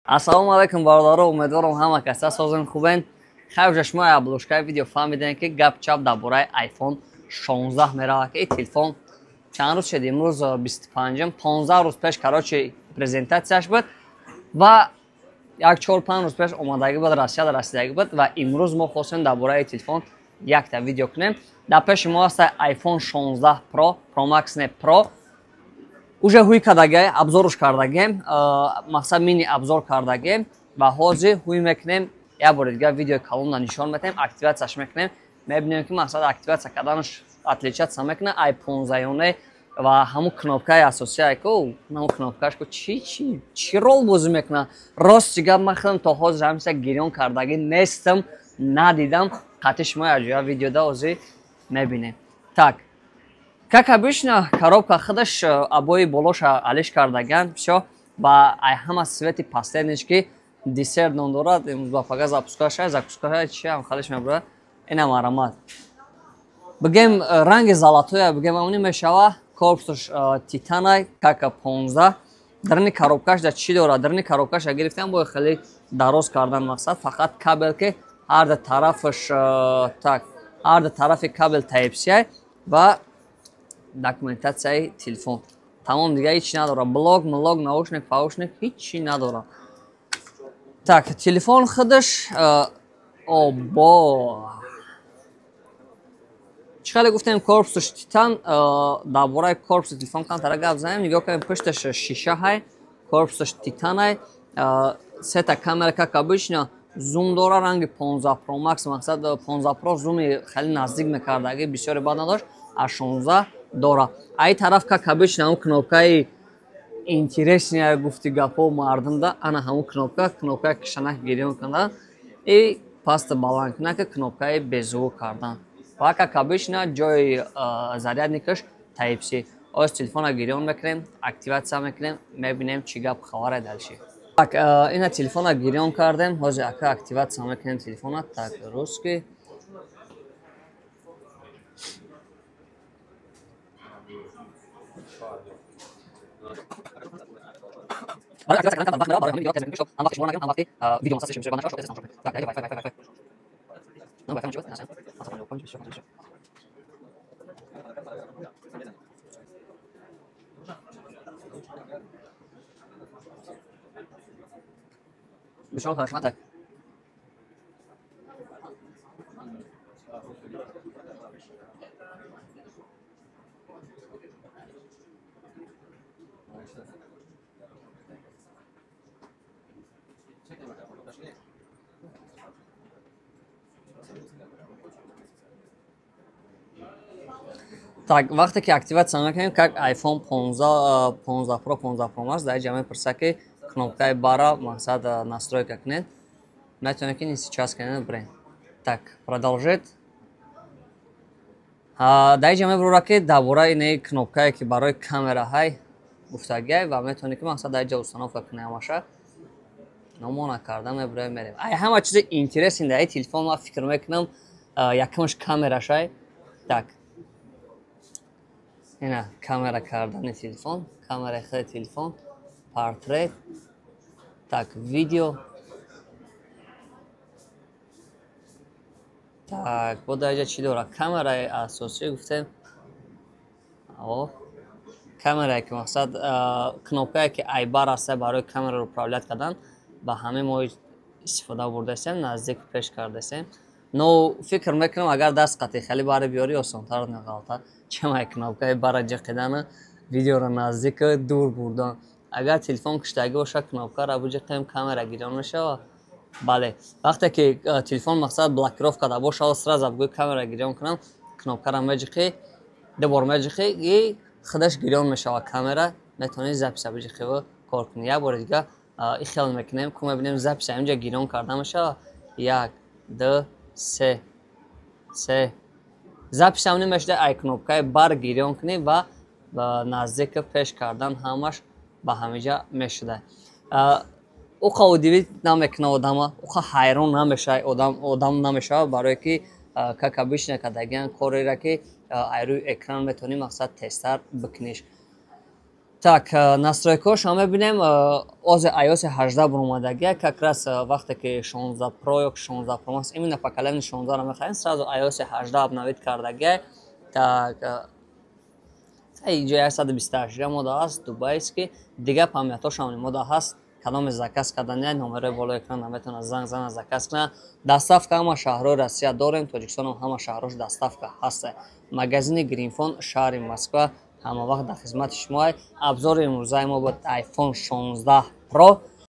Ассалому алайкум бародаро, умедворам ҳама каса созен хубен. Хайр, уже шумо обложкаи видео фаҳмидем, ки гап чап дар бораи iPhone 16 меравад, ки телефон чанд рӯз шуд, имрӯз 25-м, 15 рӯз пеш, короче, презентатсияш буд ва як 4-5 рӯз пеш омадагӣ буд, Россияда расидагӣ буд ва имрӯз мо хостем дар бораи телефон якта видео кунем. Дар пеши мо аст iPhone 16 Pro, Pro Max не, Pro. Уже ҳуй кардагӣ, обзоруш кардагем, мақсад мини обзор кардагем ва ҳозир ҳуй мекунем, як бори дигар видеои калонна нишон метаҳем, активатсияш мекунем, мебинем, ки мақсад активатсия карданаш отличаться мекунад ай 15 ва ҳамун кнопкаи асосия ку, ҳамун кнопкаш ку чи чи чӣ рол бозӣ мекунад. Рости гап, ман худам то ҳозир ҳамиса гирён кардагӣ нестам, надидам. Қатъи шумо якҷоя видеода ҳозир мебинем. Так, как обычно, коробка худаш обои болоша алиш кардаган, всё, ва ай ҳама цвети последниш, ки десерт ном дорад, имрӯз ба пага запускаша, закускаша чи ҳам худаш мебурад. Инам аромат. Бигем, ранги золотоя, бигем, амни мешава, корпусаш титанай, как 15. Дарни коробкаш да чӣ дорад? Дарни коробкаша гирифтам, бо хеле дароз кардан, мақсад фақат кабел, ки ҳар ду тарафаш, так, ҳар ду тарафи кабел Type-C ва документатсияи телефон. Тамом, дига ҳеч надорад. Блок, млок, наушник, паушник ҳичи надорад. Так, телефон худаш обо. Чӣ хеле гуфтем, корпусаш титан, дар бораи корпуси телефон камтара гап занем. Нигоҳ кунем, пушташ шиша ҳай, корпусаш титанай, сета камера, как обычно, зум дора, ранги 15 Pro Max, мақсад 15 Pro зуми хеле наздик мекардаги, бисёре бад надошт, а 16 дора. Ай тараф, как обычно, ҳамун кнопкаи интересния, гуфти гапҳо мардумда, ана ҳамун кнопка, кнопкаи кишанак гирён кардан и паста баланд кунака, кнопкаи беззвук кардан. Ва, как обычно, ҷои зарядникаш Type-C. Оз телефона гирён мекунем, активатсия мекунем, мебинем, чӣ гап хабаре дальше. Так, ина телефона гирён кардем, ҳозир ака активатсия мекунем телефона. Так, русский. Барои активатсия кардан вақт меравад, барои ҳамин видео тез мекунем, ҳам вақти шуморо нагирам, ҳам вақти видео масалан шумо нашавад, тез тамошо кунед. Так, Wi-Fi, Wi-Fi, Wi-Fi. Ну, Wi-Fi мешавад? Бисёр хорошо. Так. Так, вақте ки активатсия мекунем, как iPhone 15, 15 Pro, 15 Pro Max, дар ҷа мепурса, ки кнопкаи бара, мақсад, настройка кунед. Метавонед, ки не сейчас кунед, бирен. Так, продолжить. Дар ҷа мебурора, ки дар бораи инаи кнопкае, ки барои камера ҳай гуфтагиай, ва метавонед, ки мақсад дар ҷа установка кунед ҳамаша. Номона карда мебуроем, мерем. Ай ҳама чизи интересный дар телефон, ман фикр мекунам, якумаш камерашай. Так, ина камера кардани телефон, камераи худи телефон, портрет, так, видео. Так, бо дар ҷа чӣ дорад? Камераи асосӣ гуфтем. О, камерае, ки мақсад кнопкае, ки айбар аста барои камераро управлять кардан, ба ҳамаи мо истифода бурдаистем, наздик пеш кардаистем. Но фикр мекунам, агар даст қатъи хеле бари биёрӣ, осонтар неғалта, чем ай кнопкаи бара ҷиқидану видеоро наздик дур бурдан. Агар телефон куштагӣ бошад, кнопкаро буҷиқем, камера гирён мешавад. Бале, вақте ки телефон, мақсад, блокировка да бошад, сразу бигӯй камера гирён кунам, кнопкаро меҷиқӣ, ду бор меҷиқӣ и худаш гирён мешавад камера, метавонӣ записа биҷиқиву кор кунӣ. Як бори дига и хел мекунем, ку мебинем, записа инҷа гирён карда мешавад. Як, ду, се, се. Записа ҳам намешуда, ай кнопкаи бар гирён кунӣ ва наздик пеш кардан ҳамаш ба ҳамиҷа мешуда. Уқа удивить намекуна одама, уқа ҳайрон намешавад одам, одам намешавад, барое ки, как обычно, кардагиан корера, ки ай рӯи экран метавонӣ, мақсад, тезтар бикуниш. Так, настройкаҳошро мебинем. Ози iOS 18 буромадагия. Как раз вақте ки 16 Pro ё 16 Pro Max, именно поколение 16-ро мехарем, сразу iOS 18 обновить кардагия. Так, инҷо 128 гига мода ҳаст, дубайский. Дига памятҳошам мода ҳаст. Кадоме заказ кардани, номерои болои экран наметавонад занг зана, заказ кунад. Доставка ҳама шаҳрҳои Россия дорем, Тоҷикистонам ҳама шаҳрҳош доставка ҳаст. Магазини Гринфон, шаҳри Москва, ҳама вақт дар хизмати шумоа. Обзори имрӯзаи мо буд iPhone 16 Pro.